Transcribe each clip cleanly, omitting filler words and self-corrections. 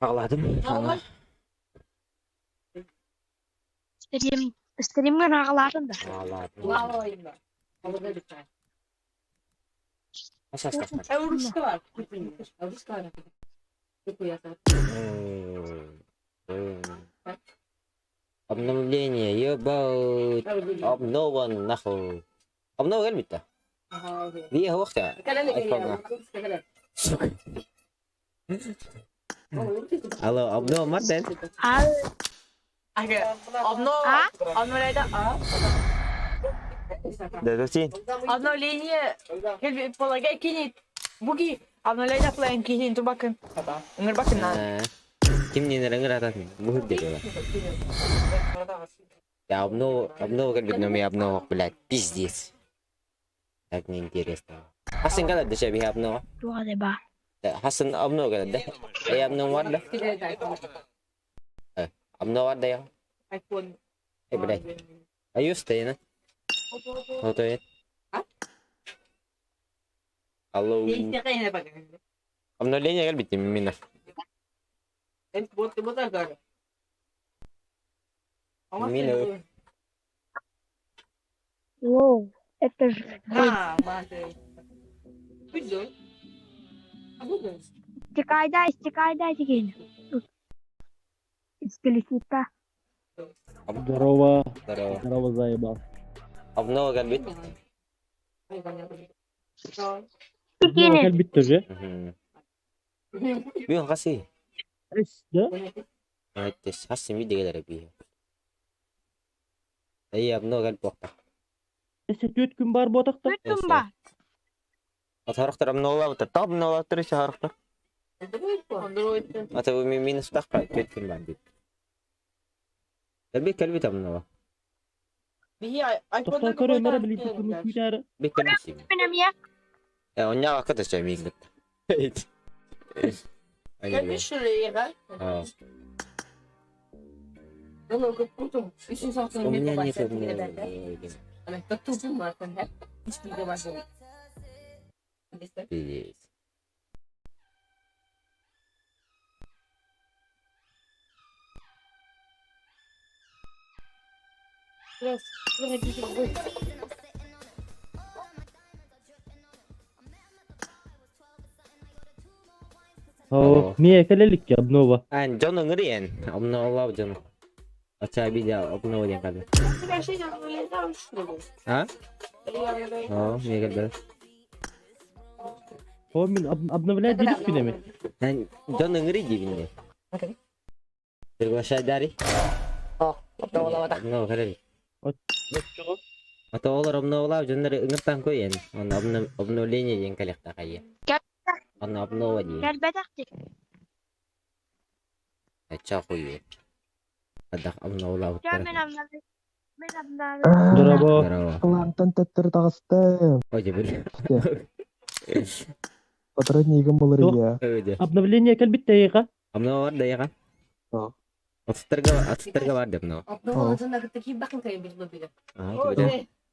Ağladım. Ana. Стрим, стримҥэ аҕалаатын да. Ağladım. Обновление, ебать. Обнова нахуй. Обнова кэлбит да? Биэ уохта. Айфонга. Сука. Алло, обнова Мартен. А, а? Да, Обновление полагай кинет. Буги обновление план кинет тубакын. Ыңырбакын на. Ким не ыңырататын? Бу деді. Я обнову, обнову кэлбит, но мен обнову, блядь, пиздец. Так неинтересно. Хасан кэлэрдэ шэби обнова. Туох да баа. Хасан обнова кэлэрдэ. Эй, обнова барда. Обнова барда я. Айфон. Эй, блядь. Аюс тайна. Вот это. Алло. Обновление кэлбит именно. Мина. Воу, это же... Истекай, истекай, дайте Искелесита. Здорово. Здорово. Здорово, заебал. Обнова кэлбит. Здорово, кэлбит тоже. Бүгүн хасы. Эс, да? Айттес хасы ми дегелер би. Эй, обнова кэлбит буохта. Эссе түөрт күн бар буотахта. Бүтүн ба. Атарахтар обновлабыттар. Та обновлаттар ise харахтар. Ата бу минус тахпа түөрт күн бар дип. Кэлбит кэлбит обнова. Тохтоо көрө мөрө билити күмү күүтээр. Бит кэлбит сим. Мен эмиэ. Э, оння акыта чай миигит. У меня нет обновления. Пиздец. Оо, миэ кэлэлик обнова. Ан дьон ыҥырыйан, обновлав дьон. Ача видео обнова диэн кэлбит. А? Оо, миэ кэлбит. Оо, мин обновлять диrik күнэми. Ан дьон ыҥырый диибин дии. Приглашай Дарий. Обнова кэлэлик. Ата олар обновлав дьоннор ыҥыртан көйен. Онно обновление диэн кэлиэхтээх Онно обнова диэн. Кэлбэтэх дии. Ача хуй. Адах обновлавыттар. Мен обновление. Мен обновление. Здорово. Здорово. Кылаантан төттөрү таҕыстым. Ой, дебил. Патронигым булыр Туох? ийэ. Өйдө. Обновление кэлбит тэйиэхэ. Обнова бар да яга. Оо. Отстарга отстарга бар деп но.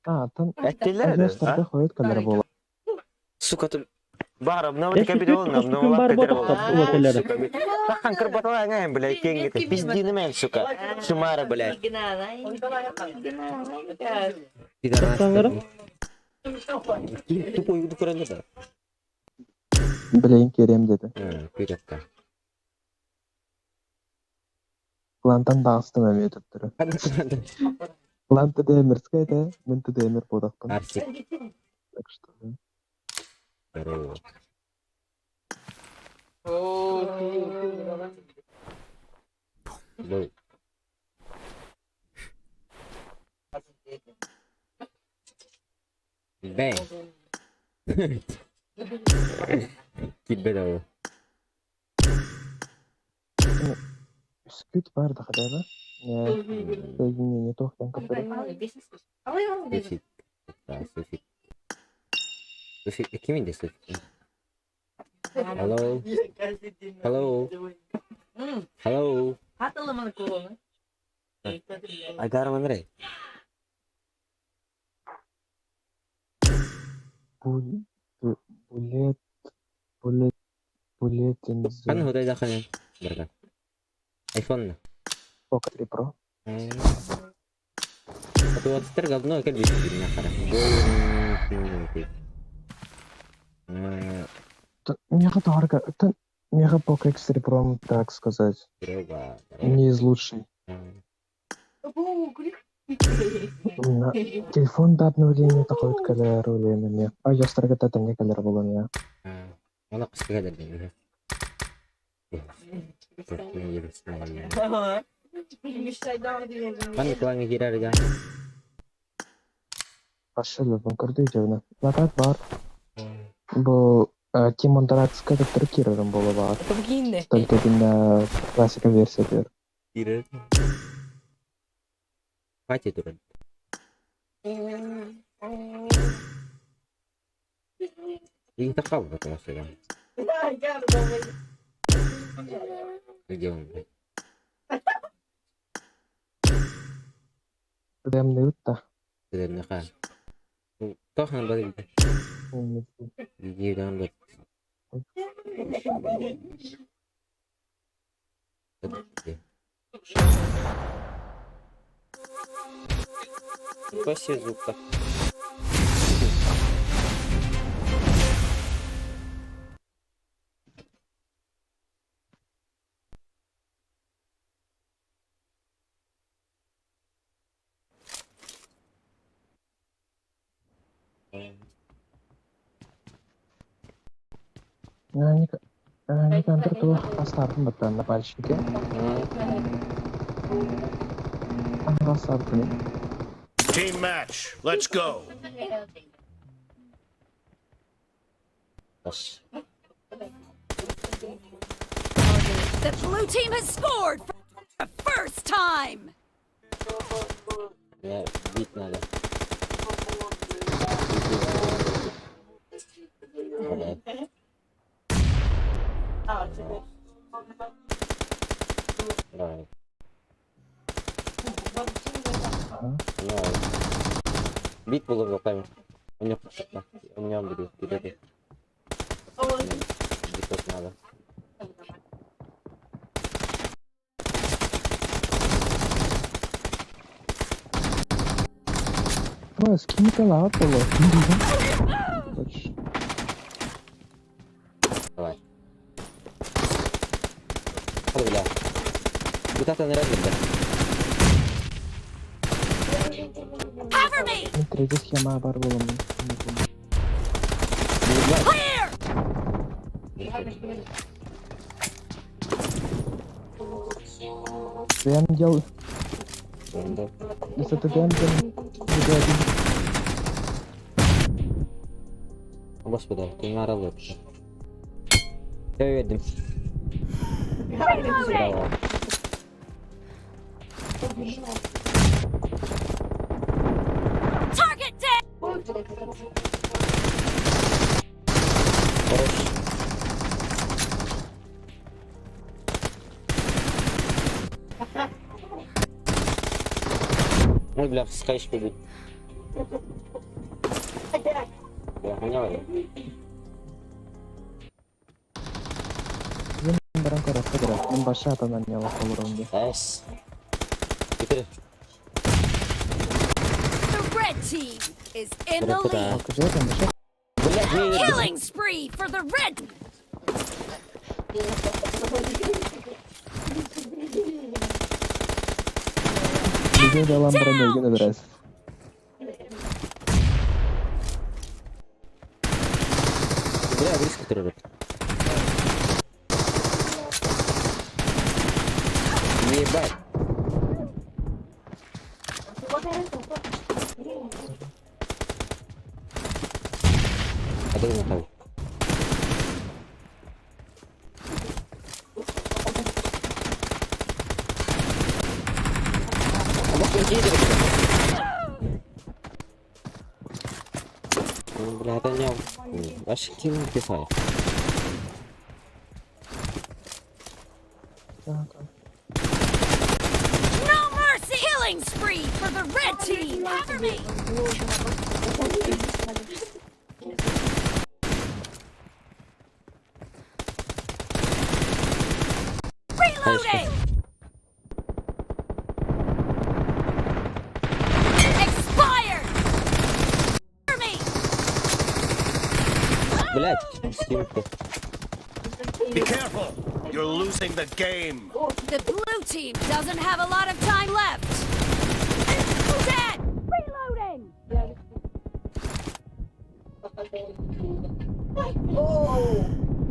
А, тан Эттилер. Астарга хойут кэлэр буола. Сука ты бар обнова Эссе кэбит түөрт ол хос күн обнова бар кэдер буотахта ула кэлэрэ. Бахан кырбатала аңайын, блядь, кеңгете. Пиздины мен, сука. Шумара, блядь. Пидорас. Таңара. Тупой көрөндө да. Билейин кириэм диэтэ. Күйрөккө. Кылаантан таҕыстым эмиэ төттөрү. Кылаан ТДМерскэй этэ, мин ТДМер буотахпын. Арсик. Так что... Здорово. Лол. Бang. Килбет ол. Үскүт бар да хотя бы. Не, соединение туохтан көрдөрөр. Суфик. Да, Суфик. Суфик, кимин де Суфик? Hello. Hello. Hello. Айдар Андрей. Бу- Булет... Булет... Ханна Булетинзе. худай даханын? Бырган. Айфон. Poco 3 Pro. Туаттар говно кэлбит нахара. Меха дорого. Это Меха Poco X3 Pro, так сказать, не из лучшей. На телефон до обновления такой вот кэлэр үлэнэме. А я это не кэлэр буолан Она кыска кэлэр. Пан кланы кирер Пошли, көрдөйдөвнө. Латат бар. Бу Тимон Дратска доктор кирерим боло бар. Буги Только бинна классика версия бер. Кирер. Хватит уже. И такал в этом особенно. Где он, блядь? Демне утта. Ха. Тохан бар. Где он, блядь? Спаси зуб-то. Никандр туох бастардым баттан на пальчике. Бастардым. Team match. Let's go. Аш. The blue team has scored for the first time. Мне бить надо. Блядь. Давай. Давай. Бить было руками. У меня у меня он будет кидать. Бить тут надо. Ой, скинь-ка лапало. Хочешь? Давай. Hadi бля. Вот это наряд, бля. Cover me. Мен третья схема бар болом. Clear. Дэм дел. Да. Если ты дэм дел. Буду один. Господи, ты не орал вообще. Я вердим. Браво. Target down. Хорош. Ой, бля, скайш побить. Бля, хуйня, бля. Баран коробка бара. Мен баша атанан не алып Эс. Теперь The red team is in the Куда? lead. Блядь, не Killing spree for the red. Видео алам баран өлгөн бересиз. Бля, близко террор. Ебать. А ты на того. Бля, это не... Аж кем писал. No mercy. Killing spree for the red team. Cover me. Reloading! Expired! For me! Блядь, стенку. Be careful. You're losing the game. The blue team doesn't have a lot of time left. Dead! Reloading!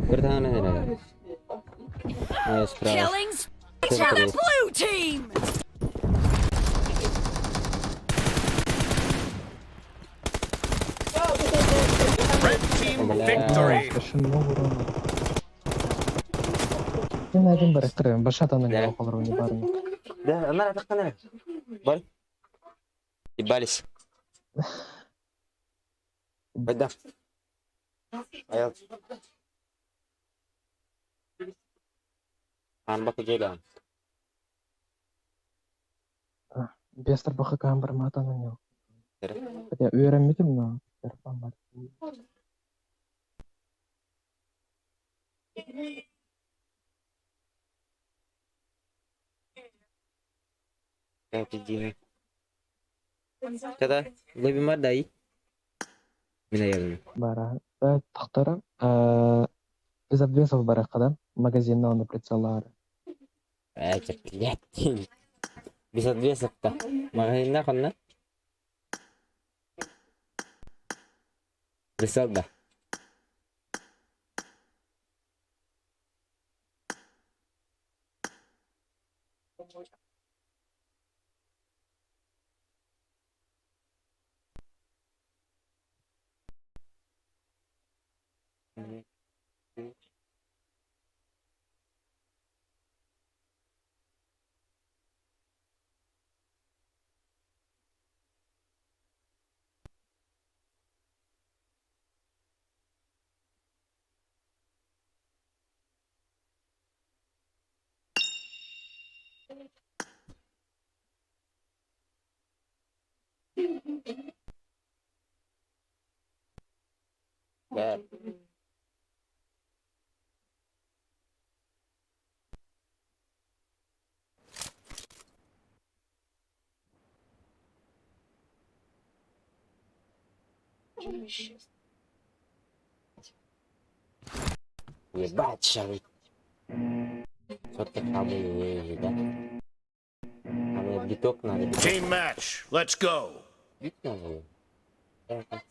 Вертана не Я справа. Killing spree for the blue team! Red team Бля. victory. Совершенно много урона. Мен один бар эстер, башатаны Да. не холору не барны. Да, она так она. Бар. Ебались. Байда. Аял. Ан бак жеда. Бестер баха камбар матаны не. Эре. Хотя үйренмедим, но бар. Я пиздина. Когда лобимар дай. Мен аялым. Бара. Да, тахтара. Без обвесов барахада. Магазин на прицеллары. Это, блядь. Без обвесов-то. Магазин нахуй, на? Прицел, да. Мгм. Да. Ебать, шарик. Что-то хамы, да? Там биток надо, биток. Team match. Let's go. Бит надо. Это.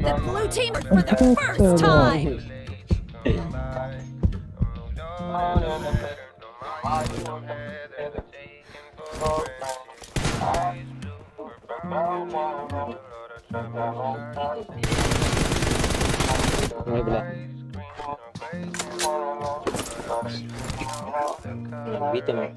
The blue team for the first time! Ой, бля. Битами.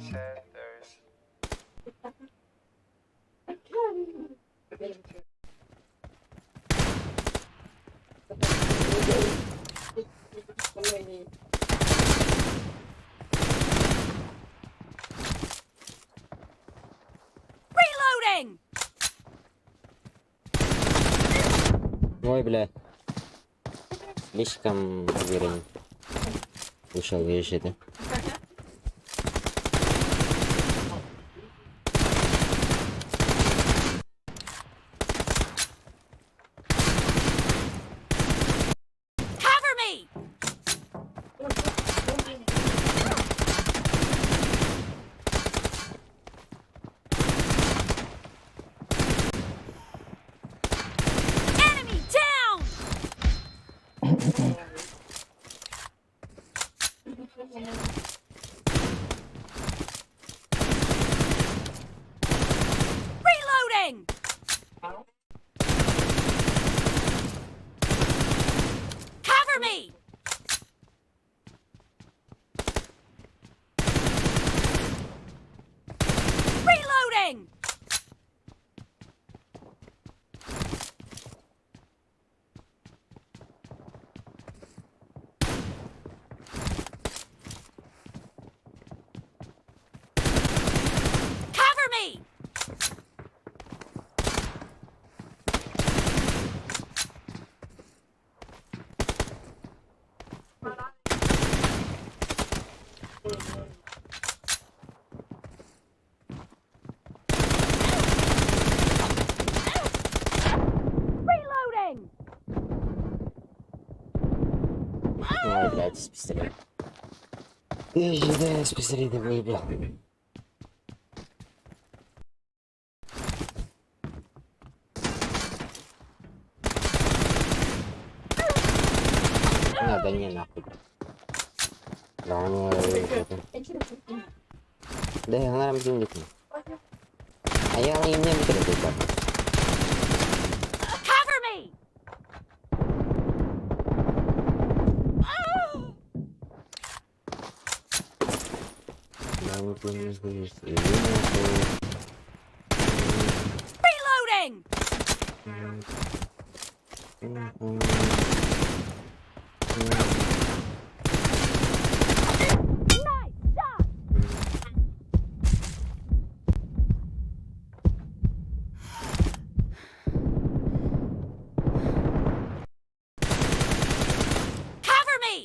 Reloading! Ой, бля. Слишком уверен. Вышел, видишь, это. Cover me! Enemy down! Reloading! Cover me! Ой, блядь, с пистолета. Да, с пистолета выебал. А, да не, нахуй. Да, ну, да, я на земле. А я не не не Cover me! Reloading! Nice shot! Cover me!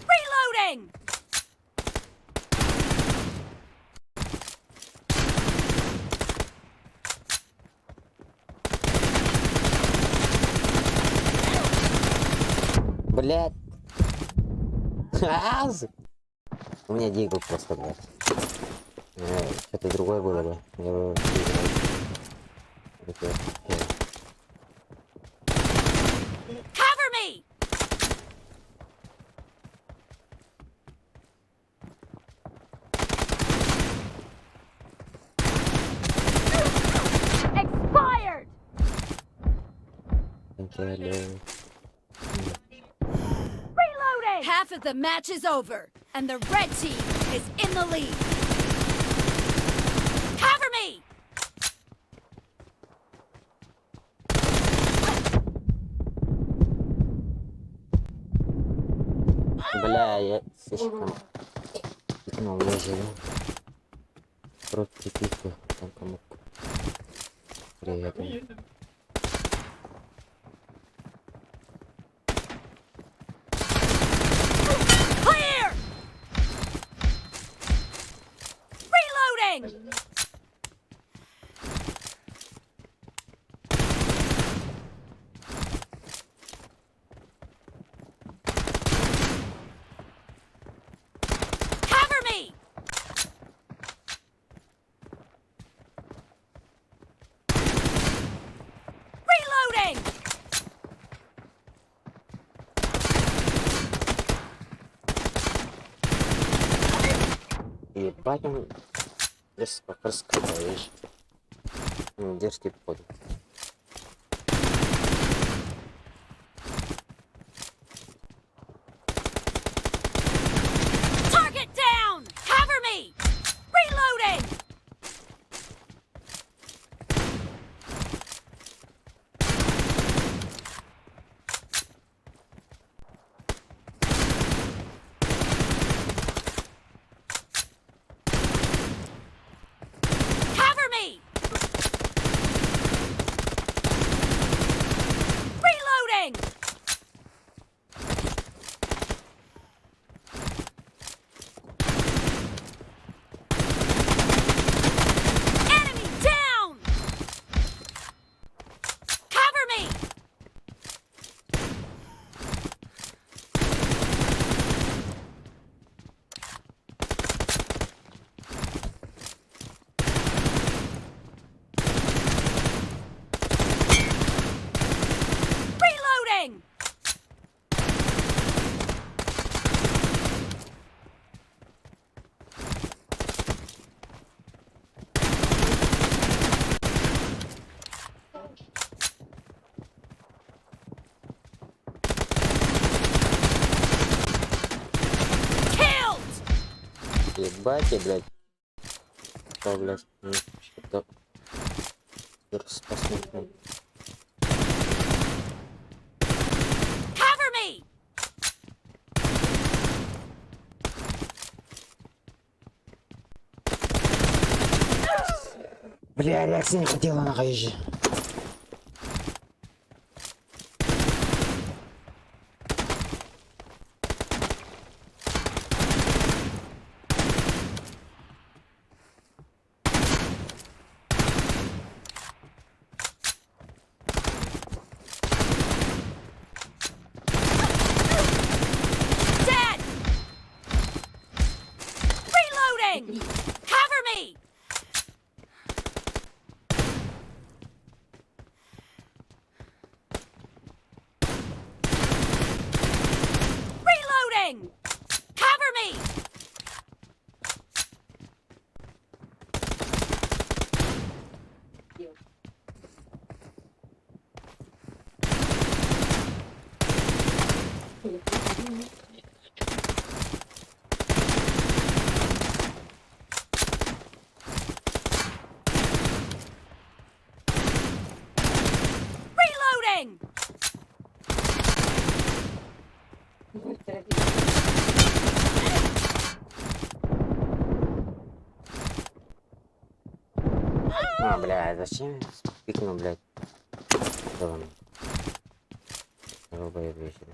Reloading! Блять. У меня дигл просто, блядь. Что-то другое было бы. Я бы Cover me! Expired! Reloading! Half of the match is over, and the red team is in the lead. Cover me! Бля, я слишком пикнул лежа. Просто пику там кому. Привет. Clear! Reloading! Cover me! Reloading! Ебать он раскрываешь. Дерзкий походу. Target down! Cover me! Reloading! Cover me! Reloading! Enemy down! Cover me! Reloading! Killed! Ебать я, блядь. Что, блядь? Что-то... Распасный. Cover me! Бля, реакция не хотела на же. Reloading! А, блядь, зачем я пикнул, блядь? Да ладно. Долбоёб я себе.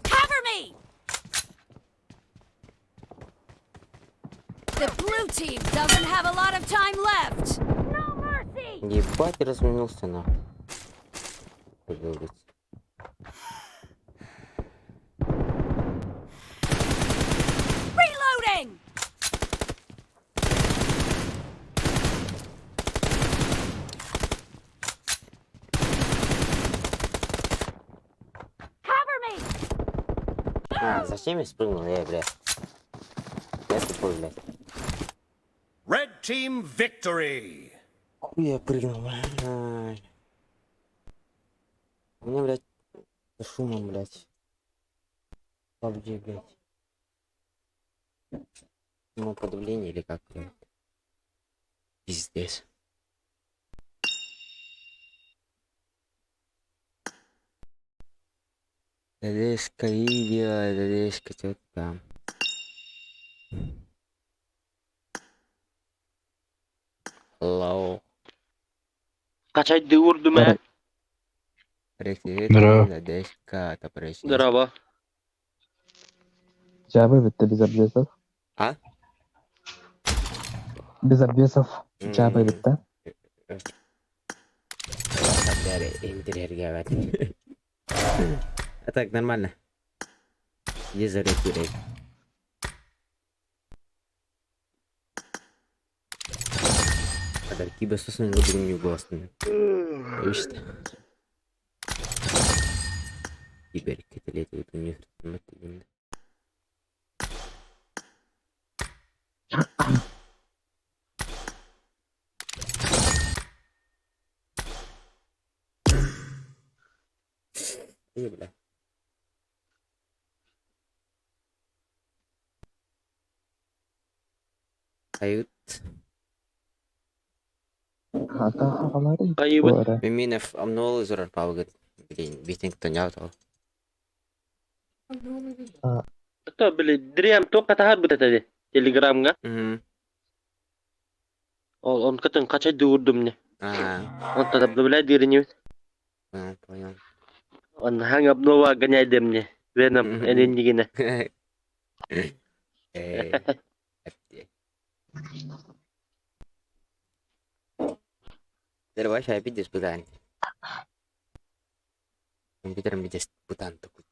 Cover me! The blue team doesn't have a lot of time left. No mercy! Ебать, разминулся нахуй. Блядь. Reloading! Cover me! А, зачем я спрыгнул? Я, блядь. Я тупой, блядь. Red team victory. Хуй я прыгнул, блядь. Ай. У меня, блядь, с шумом, блядь. PUBG, блядь. Ну, подавление или как, блядь. Пиздец. Дедешка видео, дедешка что там. Лоу. Kaçay vurdum he. Привет, Здорово. дедешка, топорыш. Здорово. Жабы бітті без обвесов. А? Без обвесов. Жабы бітті. А так, нормально. Езерек. Подарки басусун бүгін югосны. İşte. Кибер кетелет. Бля. Ают. Ата хағалары. Кайыбыт. Миминов амнол зурар павгыт. Блин, битинг тонял то. То били дриям то катахар бут этеди. Телеграмга. Ол он кытын качай vurdum не. А, Он тогда обновляет дирни. понял, понял. Он ханг обнова гоняет мне. Веном энергине. Эй. Давай сейчас опять испытание. Компьютером здесь путан такой.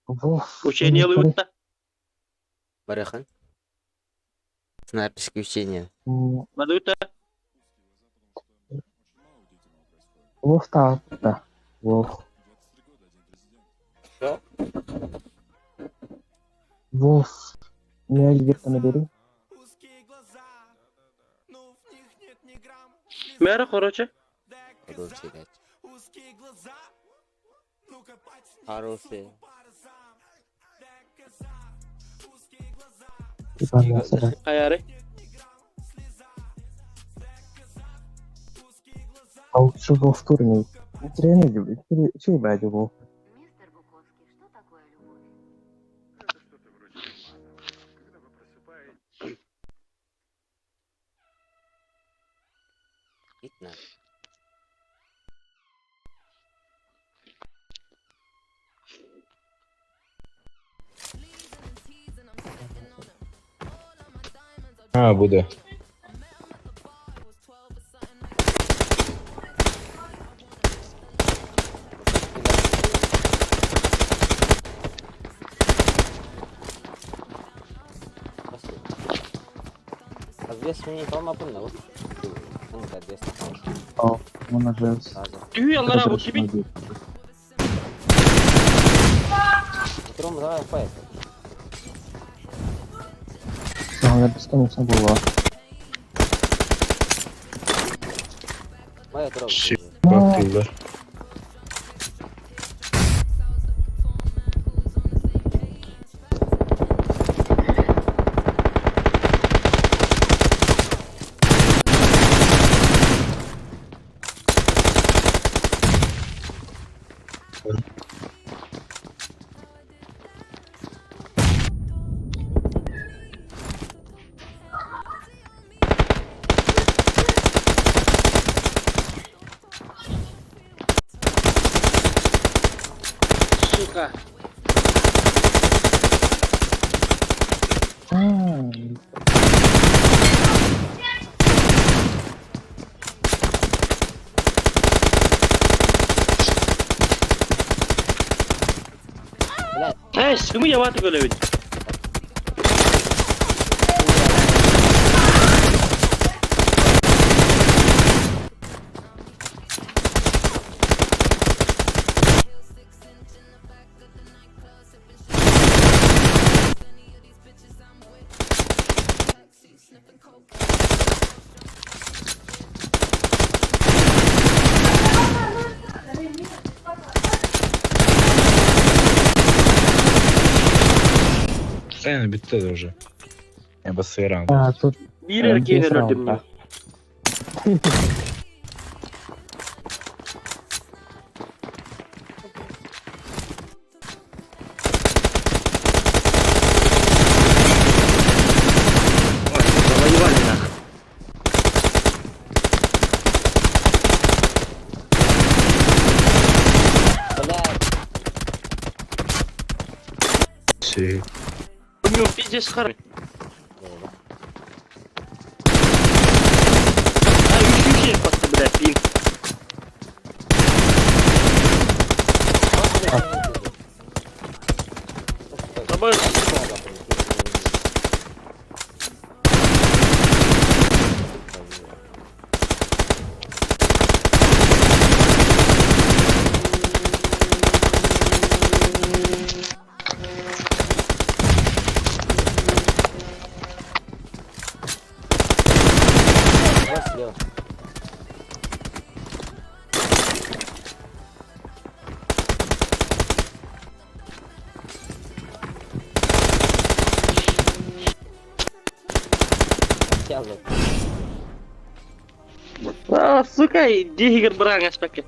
Вов. Учение лыбытта. Барахан. Снайперское учение. Бадута. Вов та. Да. Вов. Что? Вов. Не Альберта набери. Мэра, короче. Хороший, блядь. Хороший. Ебаный. Каяры. А лучше Вов турнир. Тренер, че ебать Вов? Видно. А, буду. Обвес мне по мапу, ну, О, он уже... сразу. Түй аллара бу кими? Тром, давай FPS. Ну, бесконечно было. Моя тром. Щи- Баттылар. Сука. А, Эй, сымы яматы көлөбүн. Сцена битте уже. Я басырам. а, тут Биир эркиэн бес өлөрдүм. раунд, Ой, завоевали нах. Бля, Си. У него пиздец хар. А, еще просто, бля, пин. Тобой давай слева. Я лук. А, сука, диггер браң аспекке.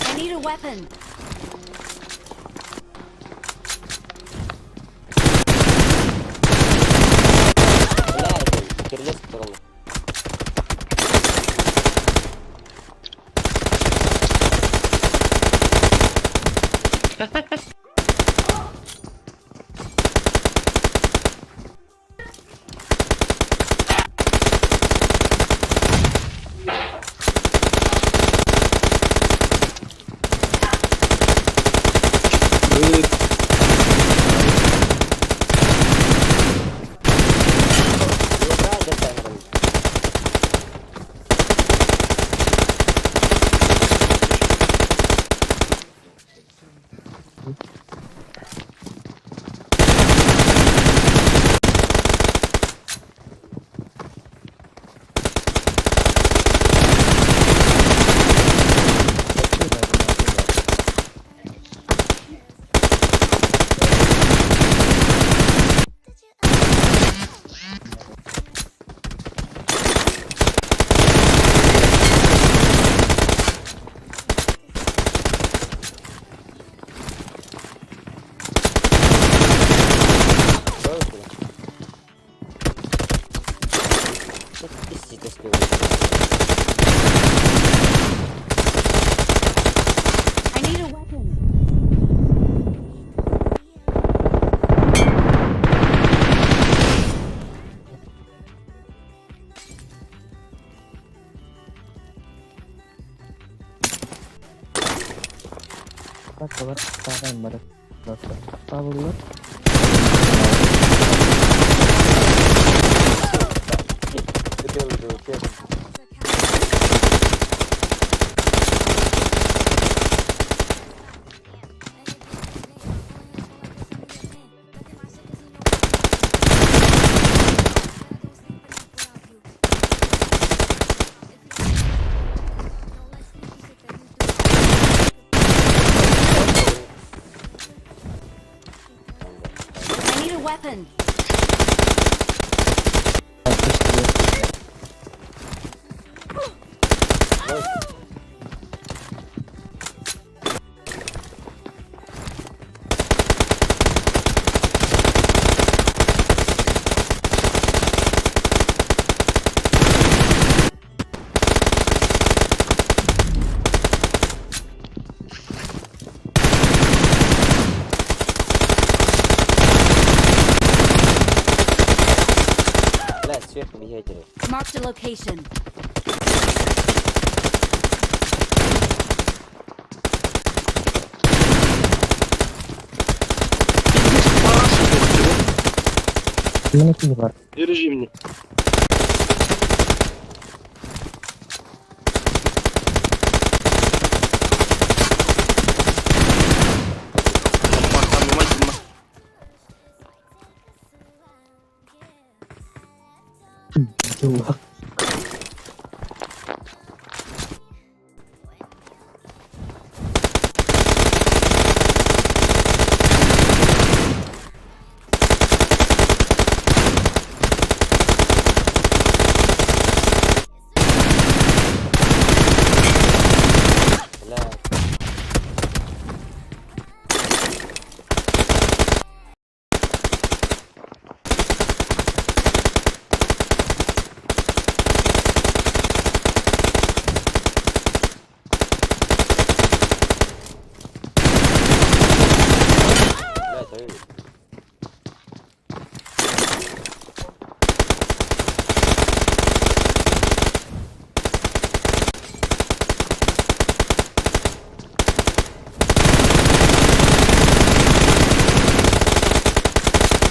I need a weapon. Бля, это кирдец туралы. Играй, да, камеру. Давай сюда. Что ты пиздит успел? I need a weapon. Так, бар, тагын бар. Табылыр. Ой. Блядь, сверху бегайте. Marked a location. Менә кие бар. Держи мне. Юллах. Блядь. Блядь, ой.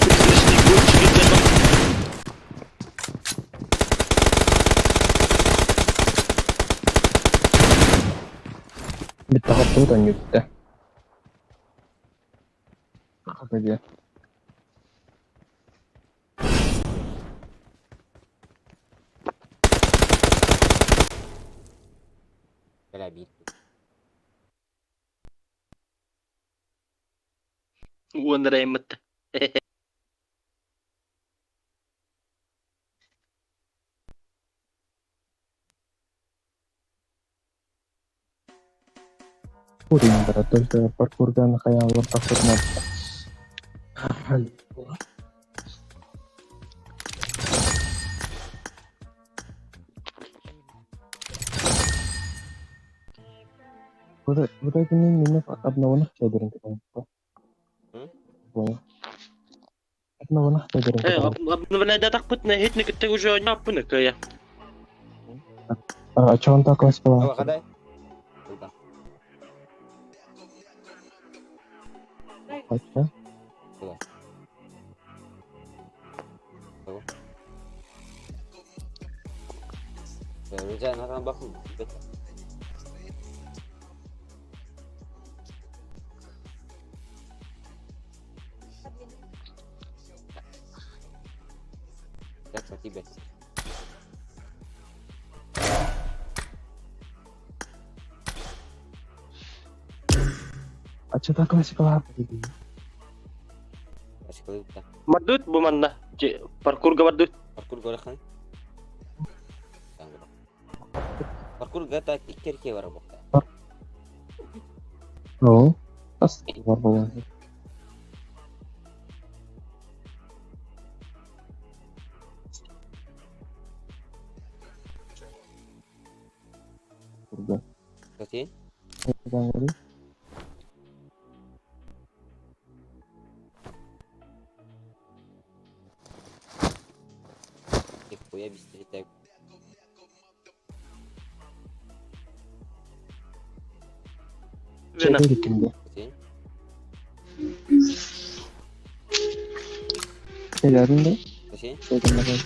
Призрачный гонщик где-то. Битте хаптыбыт аңгытты. Хапыды. Бля, бит. Уон раймытты. Курин бара, только паркурдан хаялар тахсырна. Вот это не меня одного нахча дерин. М? Понял. Одного нахча дерин. Обновляй так пытна, хитник ты уже не аппынык я. А чё он так Ала, воспалал? хадай. Куда? Хотя. Ружа, на баху. Так, спасибо. А чё так воспалал? Ашкалыта. Мардут бу манна. Паркурга бардут. Паркур горахан. Паркур гата иккерке бар букта. Ну, тас бар было. Курга. Кати? Говори. Нихуя быстрее так. Вена. Кимде? Кати? Эләринде? Кати? Шөйден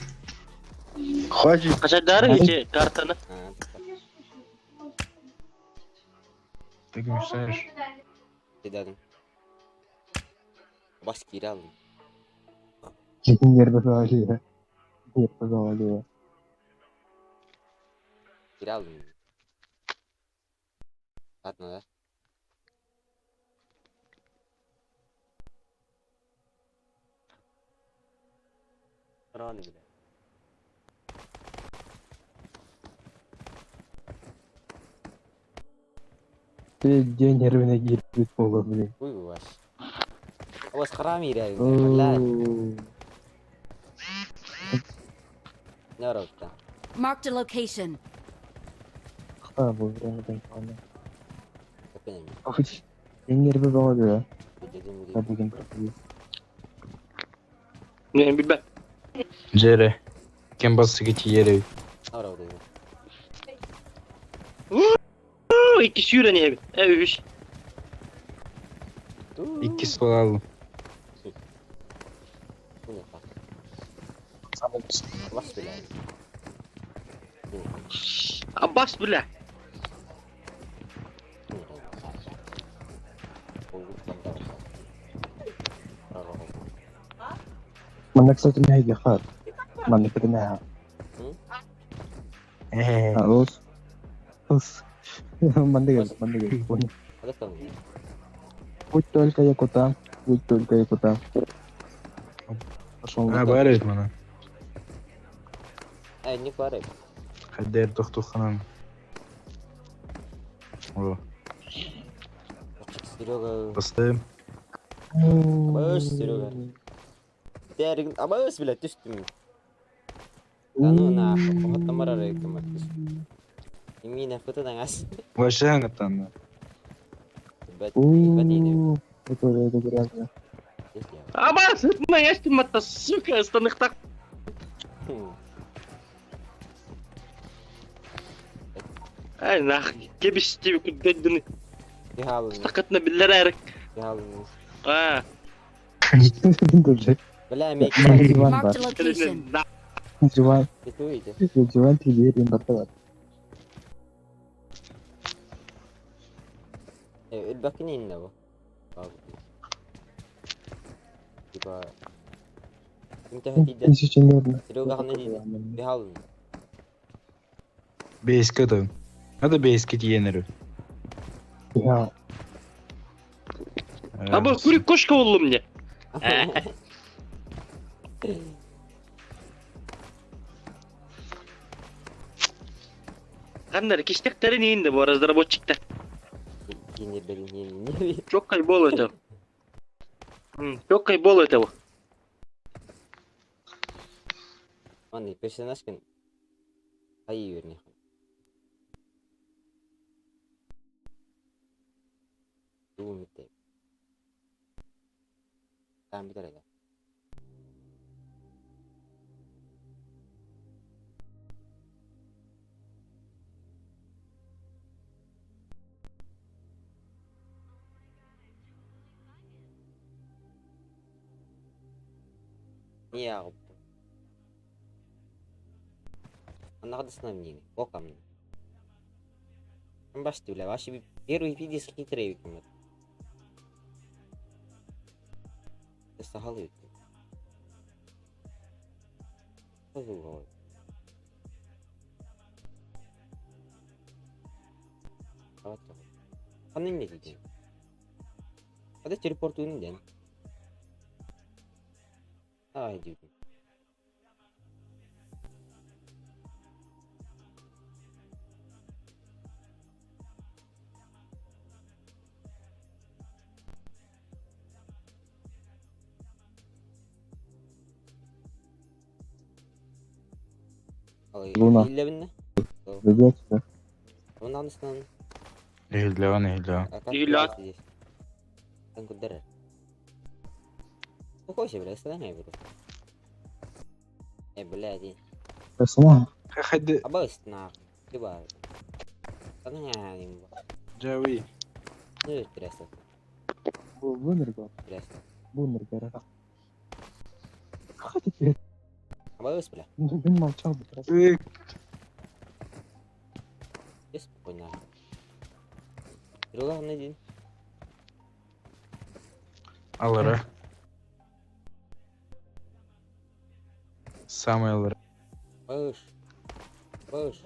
Хватит. Качадарын ичи картаны. А, Ты мешаешь. Дедим. Баш кире aldım. Нервы завалило. Нервы завалило. Geri aldım. Atma da. Rani bile. День нервный киирбит буолуо блин. Уй ваш. Абас харам иирэ, блядь. Нөрөттө. Marked a location. А, бу Нервы бөҕө дуо? Бүгүн Не билбэт. Джере. Кем бассыгы тиерей. Икки сүүрэн иһэбин. Э үһүс. Икки суолалым. Аббас бля. Манна, кстати, мэһэйгэ хаат. Манна кытынаа. Ус. Ус. Манна кэл, манна кэл. Будь только якута, будь только якута. Пошел. А, баар эбит мана. Э, не баар Хайдер тохтуханан. О, Серега. бастым. Абас, Серега. Дәригин абас, блядь, түстүм. Да ну нахуй, хотомар арайкым түстүм. Имина фото аңас. Вообще аңаттанна. Бәт, бәт Это это грязно. Аббас, это матта, сука, станыхтак. Ай нахуй, кебис тебе күддәддіні. Стакатна биллер әрік. А. Бля, мен Диван бар. Marked a location. Диван. Диван тебе барталар. Өлбәкин инде бу. Типа Ким Тысяча нервных. Серега хана диде. Бихалын. Бейске да. Надо бейске тиенеру. Я. Аба, кури кошка болду мне. Кандар киштектерин инде бу разработчиктар. Çok kaybol это. Çok kaybol это. Манный персонажкин айы верни. Думайте. Там битәргә. Не ягып. Аннагы мнение. Окам. Башты, бля, вообще первый пиздец хитрый кем. Сахалы. Ханын не дейді? Hadi teleport ден. Ай, дейді. Луна. Илләбинне? Иди отсюда. Онан ыстан. Ehillävan, ehillävan. Ehillävan. Тан күддер. Какой бля, ыстан буду. Э, блядь. Персонаж. Хайды. Абас нах. Тиба. Тан не Жави. Ну, интересно. Бунер бар. Интересно. Бунер бар. Хватит. Абас, бля. Мин молчал бы просто. Спокойно. Друга один. Алара. Самый алара. Быш. Быш.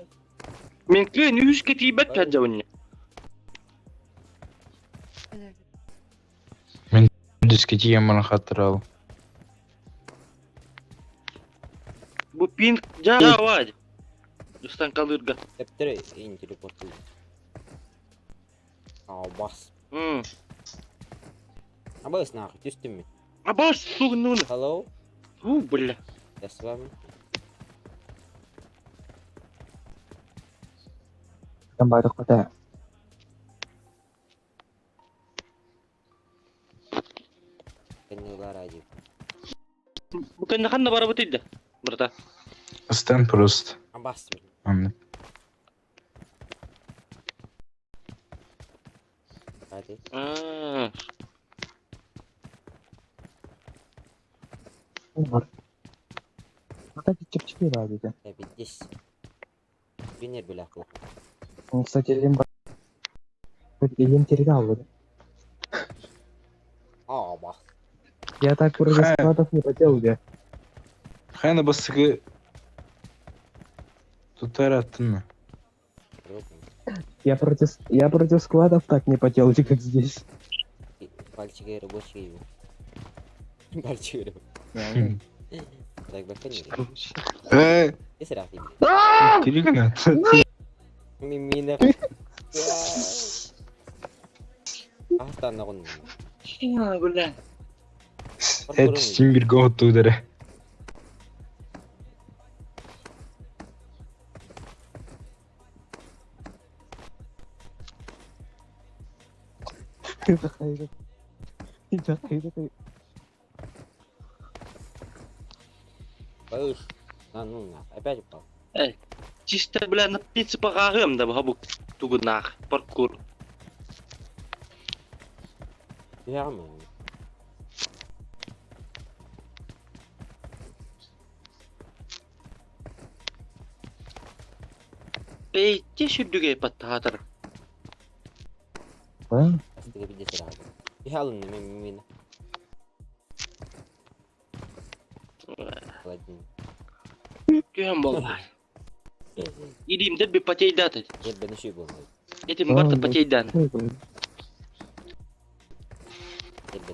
Мен клейн үш кетибет каджауни. Мен диске тиен хаттырал. Бу пинг жавад. Дустан калырга. Эптер ин телепорт. Албас. М. Абыс нахуй, түстүм мин. Абас, сугнуна. Hello, У, бля. я с вами. Там бары куда? Кэннилар ради. Бу кэннэ ханна барабыт да? Брата. Стэн просто. Абас, блин. Анны. Ради. А, Бар. Кстати, чепчики ради. Я здесь. Бинер, бля, плохо. Кстати, Лим... Лим терял. Абас. Я так вроде Хай. складов не потел, где. Хайна басыгы тутар аттын mı? Я против складов так не потел, как здесь. Пальчики рабочие. Пальчики рабочие. Так, бакын. Э, Здесь ради. телегна. Мимина. Астан нагон. бля. Эт симбир готу дере. Баюш. На, ну на, опять упал. Чисто, бля, на пицце пағағым да бу тугунах паркур. Ярмы. Эй, те сүрдүгэ паттаатар. Да? Астыга видите ради. Ялын мимина. Ладно. Түһэн болла. Илимдер би патейдаты. Я бы наши был. Этим барта патейдан. Я бы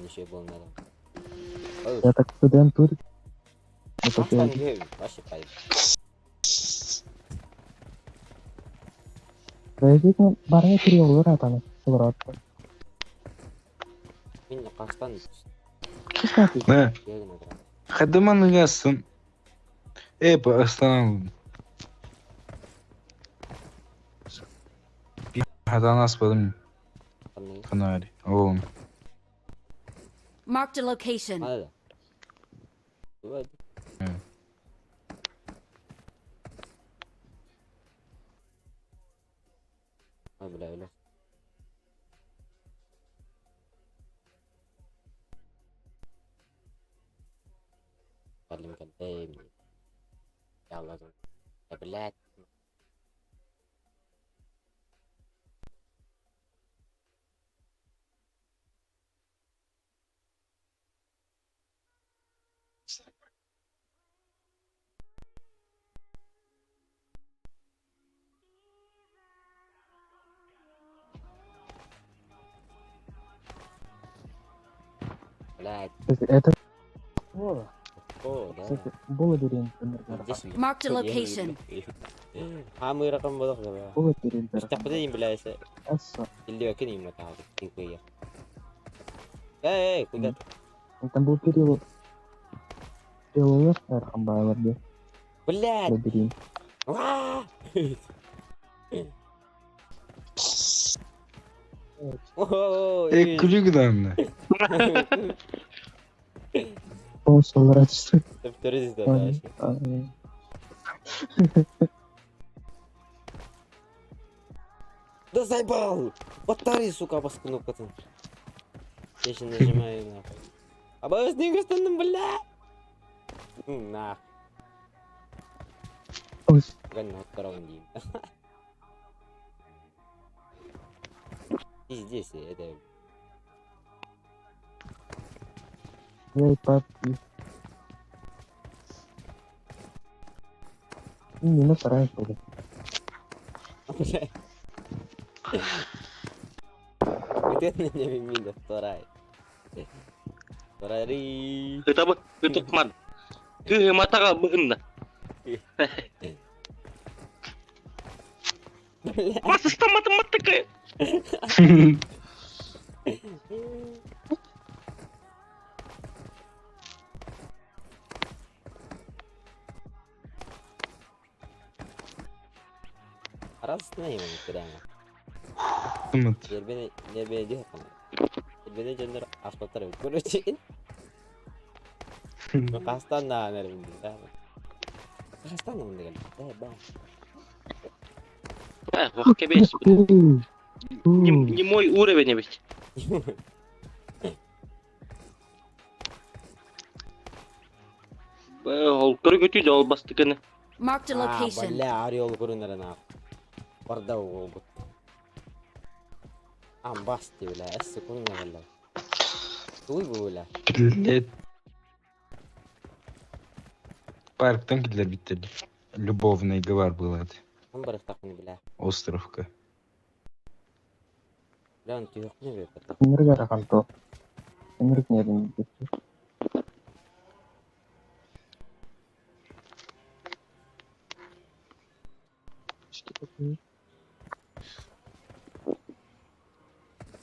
наши был надо. Я так студент тут. Не потел. Вообще пай. Подождите, барня перевел, там, обратно. Мин кастан Ne? ягын отырам. Хадыман ыгасın. Эп астан. Хадан аспадым Қандай? фонари. Оğlum. Marked a location. Мада. Вот. Ой, бля, бля. Блин, дай Я ладно. Да, блядь. Блядь. Это... О, да. Кстати, был лабиринт, Здесь Marked a location. А мы раком бодох да. Был лабиринт. Мустақбада им бля, Или кин им это типа Эй, эй, куда? Там был период. Период Архамбайларде. Блядь! Лабиринт. Э, күлүгү Полностью Да заебал! Батареи, сука, бас кнопкатын. Я еще нажимаю нахуй. А бас не гостандым, бля! Нах. Ган деймін. Здесь, это... Эй, папи. Не, ну вторая будет. Бля. Вот это не мина вторая. Вторая. Ытабы, ытыкман. Кыһы матаға быһынна. Бля. Масыстаматын маттыкы. Араас именно прямо. Тымыт. Нербени нербени диэх Нербени дьоннор аспаттар эбит. Короче. Хастан да нербин да. Хастан да мындыгал. Да, ба. Эх, кэбис. Не мой уровень ведь. Ол көргөтүү да ол бастыкыны. Marked a А, location. бля, орел көрүнэрин аах. Барда уолбут. Амбасты, бля, эссе көрүнэр бля. Туй бу, бля. Блядь. Парктан киллер биттер. Любовный говор был это. Он барыктакны, бля. Островка. Бля, он түйөкнө бер. Энергия канто. Энергия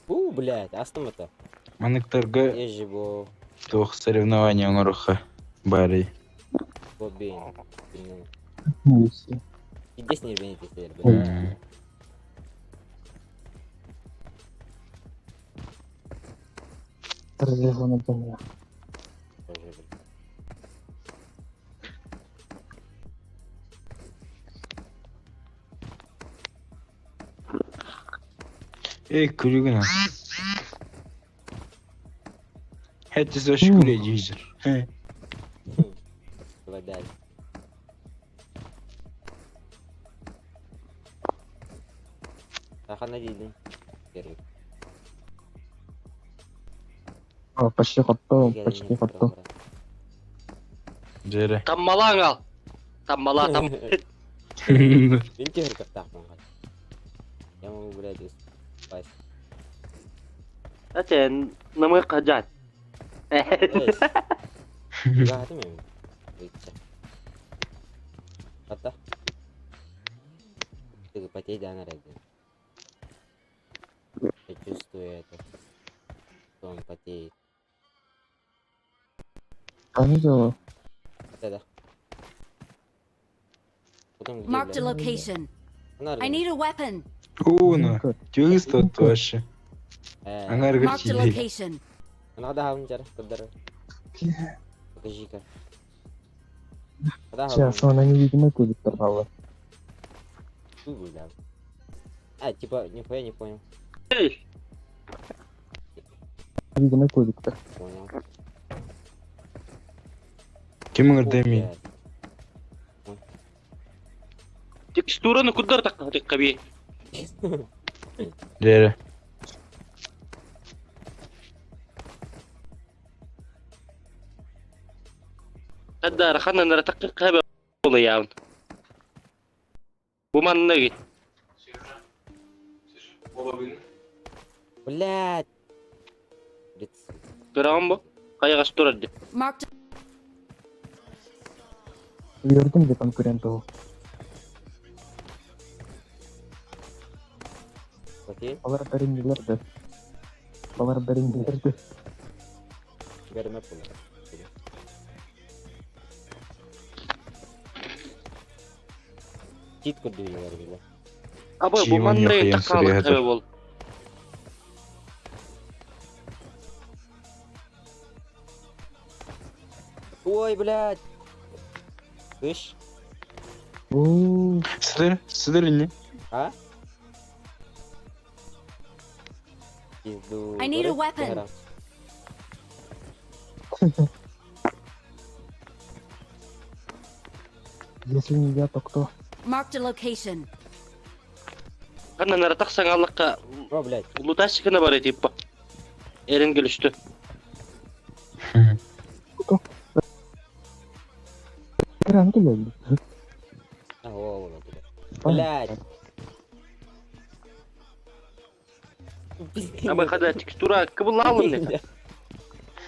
У, блядь, астым это. Маныктарга Ежи бо туох соревнования оҥоруохха баарый. бобин. Здесь не рвените, бля. Тоже, бля. Эй, күлүгүн Хэтти шүкүрэ жийжир. Вода. Ахана дейдин. Первый. О, почти готово, почти готово. Дьэрэ. Таммалаң ал. Таммала там. Мен тегір каптақпын қай. Я могу, блядь, спать. Әте, намы қажат. Угаатым эми. Ыйтча. Ата. Ты потей да наряды. Я чувствую это. Что он потеет. А видела? Да-да. Потом где, Marked a блядь? location. Она I need a weapon. Уна. Тюгис вообще. Аңаргыр Marked a чиди. location. Она да хавын кыдыр. Покажи-ка. Сейчас она невидимый кубик торгала. А, типа, нихуя не понял. Эй, Невидимый кубик-то. Понял. Ким О, ыңырдеми? блядь. текстураны куддар таққа қаби. Дьэрэ. Қаддар хананара таққа қаби олы яғын. Бу манна гит. Блядь. Лицо. Көрәгән бу. Кайгаш турар дип. Marked Вердым где конкурентов. Потеет? Алар бәріннелерді. Алар бәріннелерді. Берме пулар. Чит көрдүлөр бile. Абы бу Чего манна нихуя таққа себе қаби бол. Ой, блядь. Слышь? Ооо, Сыдыр, сыдыр не? А? Пизду. I need a weapon. если не я, то кто? Marked a location. Хананара тақсаң аллаққа О, блядь. луташикына бар типа. Эрен келүштү. Кран келеді. А, о, о, блядь. Блядь. Абы хада текстура кыбылалым не.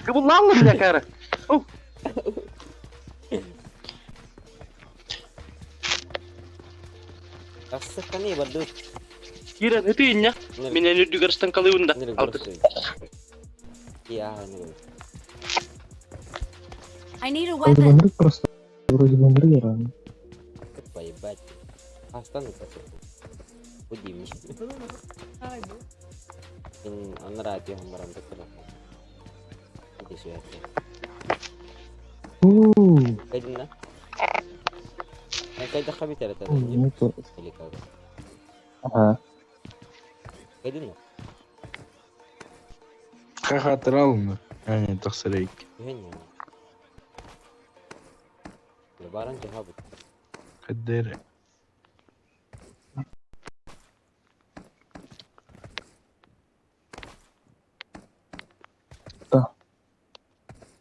Кыбылалым не кара. Тахсыкканы бардык. Киирэн ытыы инньэ. Мин эн үрдүгэр станкалыыбын да. Алтыс. I need a Вроде бы weapon. мрик просто. Вроде бы мрик рано. Поебать. Астан Удивни. Ин анара тиһэн баран тахсар. Ити сүһэттэ. Уу, Кайдынна? Кайдахха бүтэр этэ. не то. Или как? Ага. Кайдынна? Хахатрал. А, нет, тахсарайк. Түһэн яна. Баран жаха бут. Каддер.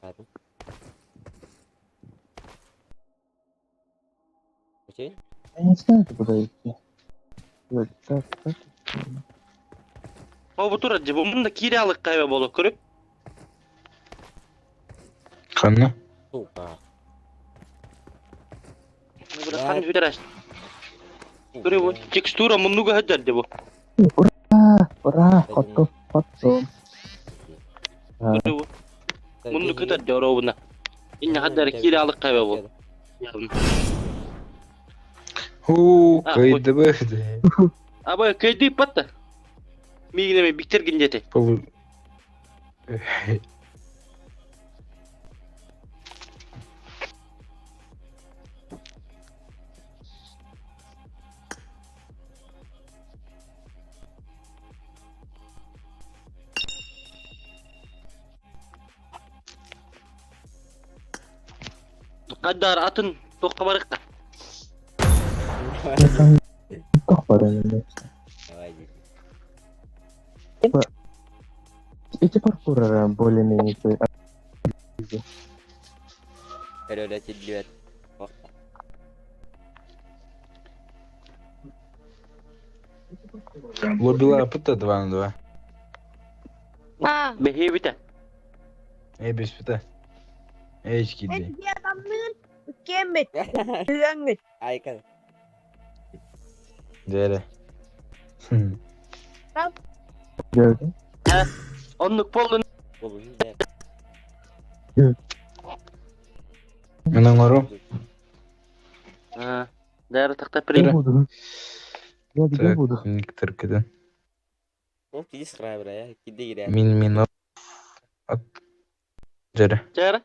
Хатын. Окей? Я не знаю, куда идти. Вот так, так. О, бу турар дии. Бу мында киире алык кайба боло көрүп. Ханна. Сука. Хан бүтэр аш. Көрү бу текстура муннуга хаджар дии бу. Ура! Ура! Хоту, хоту. Көрү бу. Мунну кытар дии оробуна. Инне хаджар киире алык кайба бу. Ху, А, кайдыбы. Аба кайды патта. Мигинеме биктер гиндете. Полу. Каддар атын тоққа барыкка. Давай, иди. Эти паркуры более-менее Өрөлөтүллүбэт. Охта. Лобила пыта 2 на 2. А, Бехи бите. Эй, без пыта. Эй, киди. Айка. Дере. Gördüm. Оннук болду. Болун дэр. Менің ору. Дәрі тақта Где при. буду? Я где Так, буду? некоторые Ол киди скрайбер я, киди кире. Мин мин От. Дере. Жары.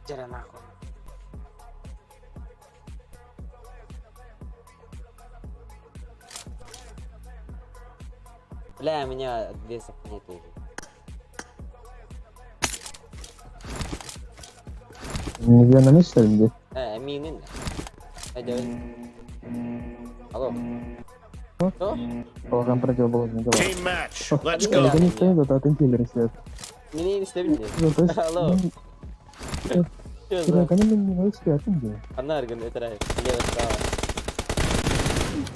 Жара нахуй. Бля, меня две нет уже. Нельзя на месте где? Э, мин Айда. Алло. Что? Полагам противоположный дела. Team match. Let's go. Я не стоит, зато от интеллера свет. Меня не слепили. Зато Алло. Что за? Анарган, это рай. Лево, справа.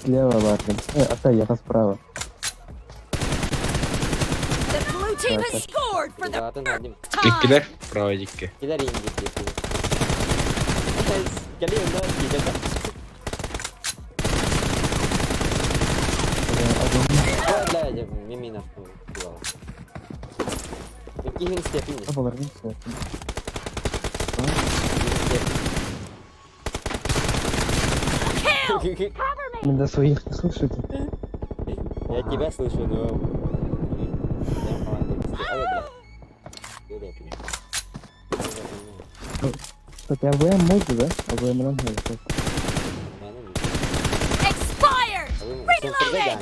Слева, Варган. А я справа. The blue team has scored for the Zaten hadim. time. Dikkiler. Bravo dikki. Gider iyi gitti. Geliyor lan gidecek. Бля, я мимина. Кихин степень. Kill! Меня своих не слышите? Я тебя слышу, но... Кстати, АВМ можно, да? АВМ раньше. Expired!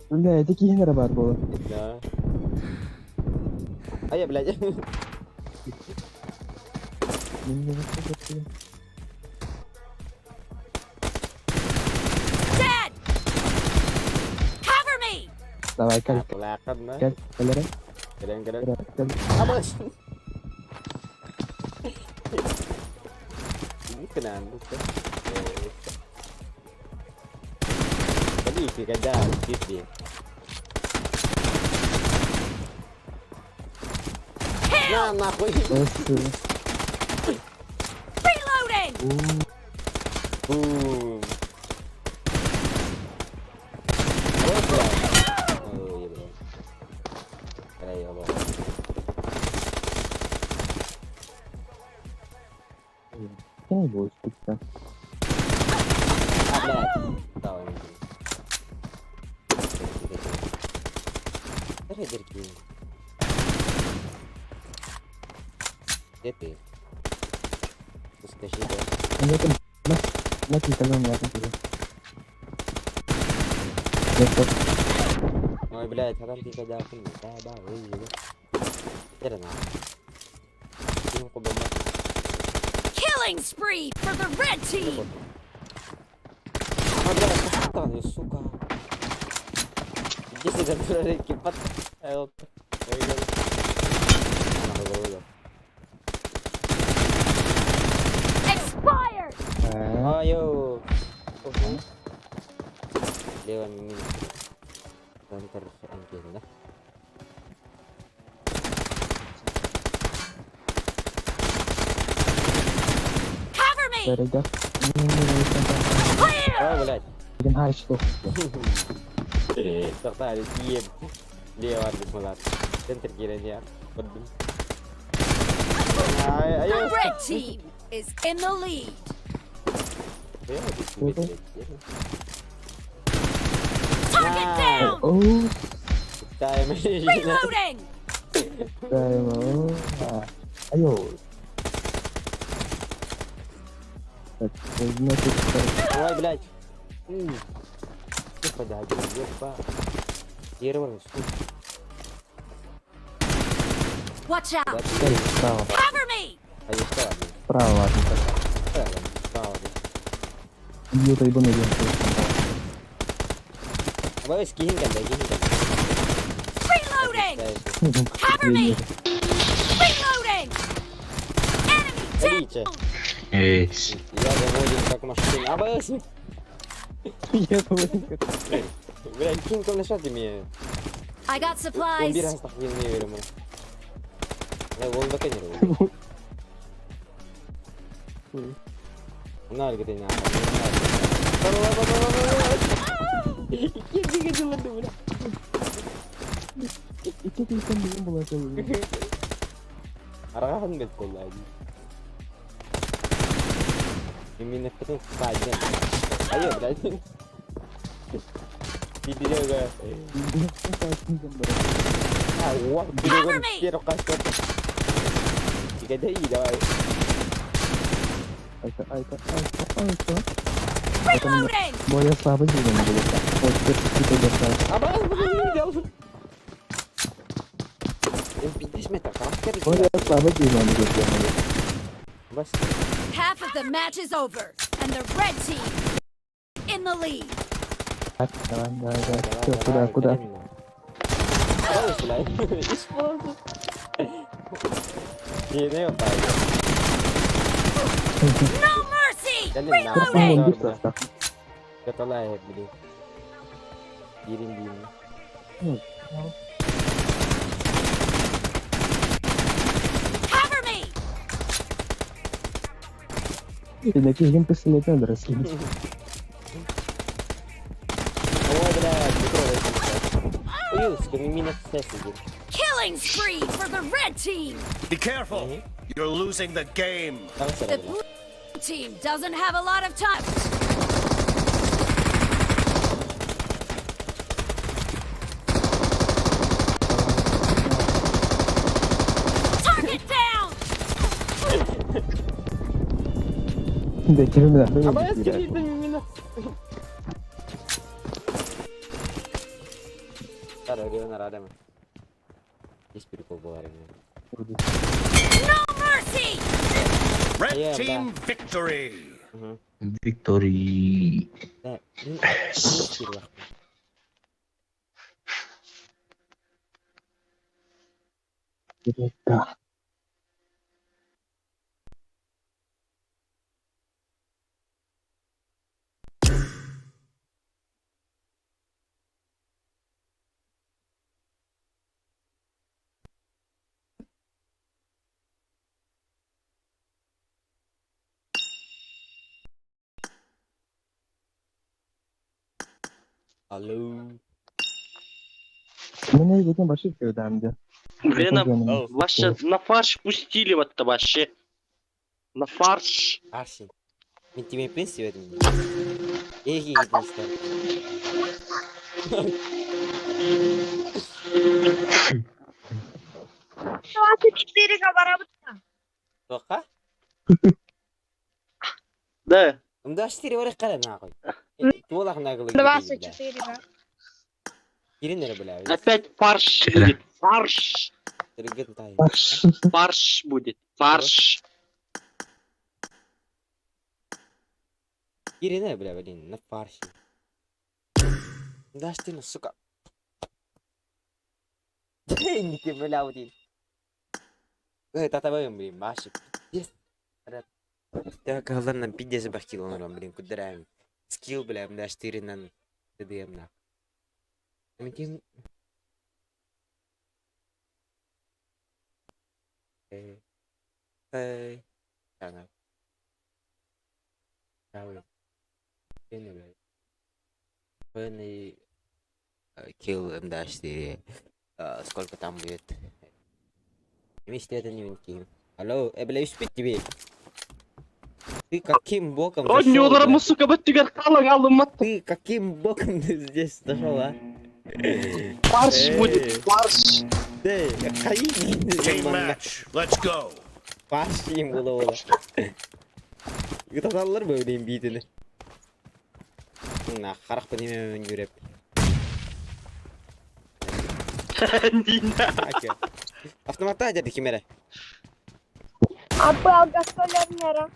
Бля, это киһин бар буолар. Да. А я, блядь. Мин не выскочил. Dead! Cover me! Давай, кал, Лақадна. кал, калера, Кэлэн кэлэн. кал. Абас. Кэнэн. Кали когда кипи. На нахуй. Reloading! Бум. Вот, бля. Ой, бля. Бля, ёбал. Не будет тут. А, блядь. Давай, иди. Давай, дырки. Где ты? Ну, скажи, да. Нет, нет, никогда не надо. Ой, блядь, а там ты когда хуйня. Да, да, выжили. Теперь на. Симку бомба. Killing spree for the red team! А, блядь, пошатан, сука. Иди сюда, дуралики, под... Expired! Айо. Лево мимо. Центр ангел, да? Cover me! Clear! О, блядь. Тоқтар, тием. Лево арбит малар. Центр кирен Поддым. Ай, The ай, red team is in the lead. Target down! О, Reloading! Айо. Так, значит, Ой, блядь. Тихо, да, ёпа. Дерево, сука. Watch out! справа, Cover me! А есть что, ладно. справа, ладно, Ладно, справа, Юта ебаный день. Давай скинь, когда, скинь, Reloading! Cover me! Reloading! Enemy Смотрите, down! Эй, я заводим как машина. А, блядь, Я заводим как... Блядь, кинь ко мне мне. I got Он бир supplies. астах не верим. Я вон баканер. На, где на. Арахан бет болла. Именно в этом саде. А я, блядь. Пидега. А, вот, Cover me! Первый кастер. Тихо, давай. Айка, айка, айка, айка. Reloading! Более слабый зеленый был. Вот теперь ты достал. А, блядь, блядь, делал. Более слабый зеленый был. Бас. Half of the match is over, and the red team in the lead. Так, давай, давай, давай. Все, куда, куда? No mercy! Reloading! Cover me! Кигин пистолет надо расслабить. Killing spree for the red team! Be careful. You're losing the game. The blue team doesn't have a lot of time. Target down! Да, тебе надо. Есть прикол была реально. No mercy! Red Yeah, team victory. Угу. Victory. Да, ну, ну, Да. Алло. Меня видно большие да, Вена вообще на фарш пустили вот это вообще. На фарш. Арсен. Мен тебе пенсию этом. Эй, 24 говорят. Тоқа? Да. Мда 4 барах кара нахуй. Туолах нагылы. 24, да. Кирин бля. Опять фарш будет. Фарш. Регет тай. Фарш будет. Фарш. Кирин бля, блин, на фарше. Да что сука. Не бля, вот. Тата блин, маши. Пиздец. Так, ладно, пиздец бахтил он, блин, кудраем. Скилл, бля, мда 4 на ТДМ на. Митин. Эй. Эй. Килл МД4. Сколько там будет? Вместе это не винки. Алло, бля, успеть тебе. Ты каким боком О, не зашел, олар бля? сука, бат түгер қалың алым Ты каким боком ты здесь зашел, а? Фарш Эй. будет. Фарш. Да, Team match. Let's go. Фарш было было. Ытаталлар бы блин биитини. На харах неме жүреп. Автоматта деді кимере. Апы алгастолернера.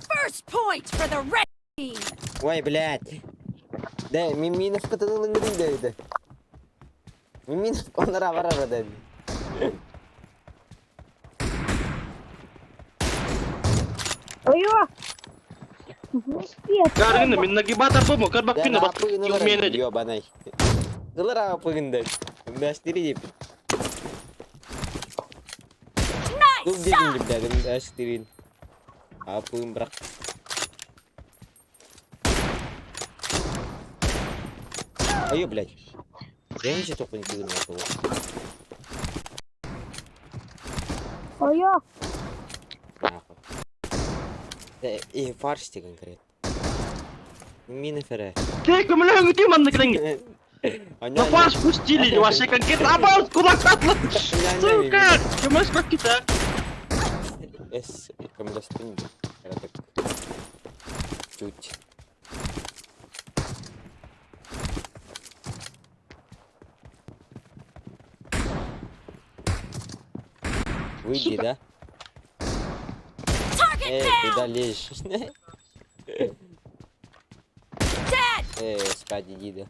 First point for the red team! Ой, блядь. Да, Миминов кытынылың дейді. Миминов онара барара деді. Ой, Каргын, мен нагибатор болмо, карбак күнү бат. Мени. Ёбаный. Ылар апыгында. Мдаштири деп. Бұл Nice деген shot! деп мдаштирин. Апыгын бірақ. Ой, блядь. Я ничего только не кидаю на того. Ой, Нахуй. И фарш конкретно. Мина фере. Ты көмөлөңү тим анда киреңге. На фарш пустили, вообще конкретно. Абал, кулак атлы. Сука, көмөш бак кита. С, комендастын. Так. Чуть. Выйди, да? Target Эй, down! куда лезешь? Dead! Эй, спать иди, да.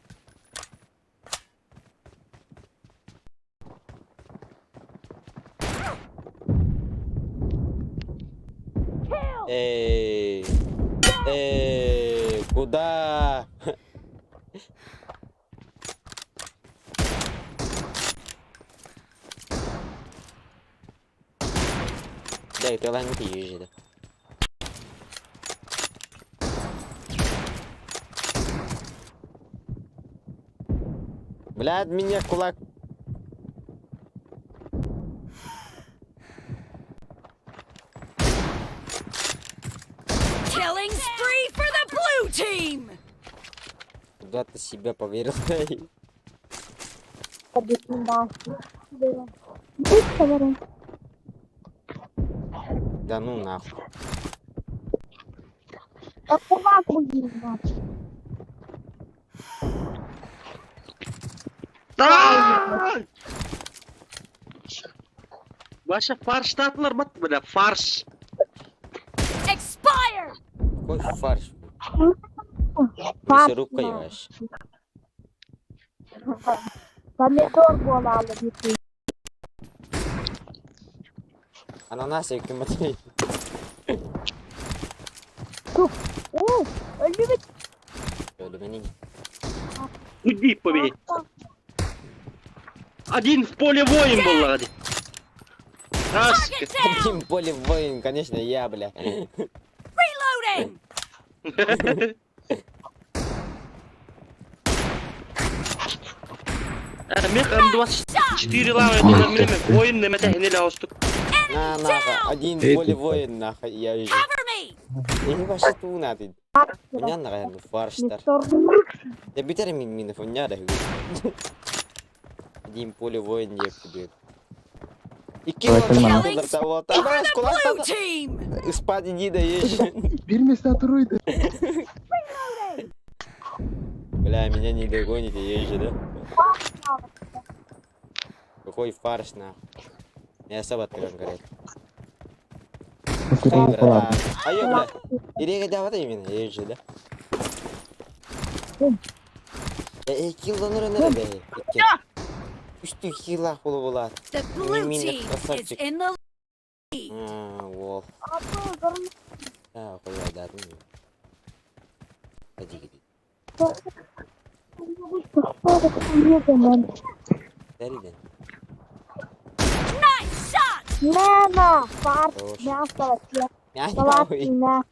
Эй, эй, куда? Да, это ладно, ты езжи, да. Блядь, меня кулак. Killing spree for the blue team! Куда ты себя поверил? Да ну нахуй. Да! Ваша фарш татылар бат, бля, фарш. Expired! Какой фарш? Фарш, Мясорубка да. ебашь. Помидор буолаалы бүтүн. Ананас ким Уу, өлүбүт. Өлүмэнин. Уйди, побей. Один в поле воин был, лади. Раз. Target down! Один поле воин, конечно, я, бля. Reloading! Мех М24 лава, это воин на мете гнили аустук. На, нахуй, один Эй, поле ты. воин, нахуй, я же. Cover me! Я не вообще ту надо. Уня нахуй, фарштар. Я битер мин минов, уня да. Один поле воин не побег. И Давай, того, For the blue team! Спать иди да ешь. Bir mesafе Бля, меня не догоните, езжи, да? Какой фарш, нахуй. Я особо открыл, говорит. А я, бля, или да вот именно, езжи, да? Э, килл донор не да, Үстü хила хулу була. The blue Мина, team is красавчик. in the lead. А, Вол. А, хуя, да, ну. Ходи, ходи. Дариден. Nice shot! Мэна, фарш, Хорош. мясо, Мяу. салатина.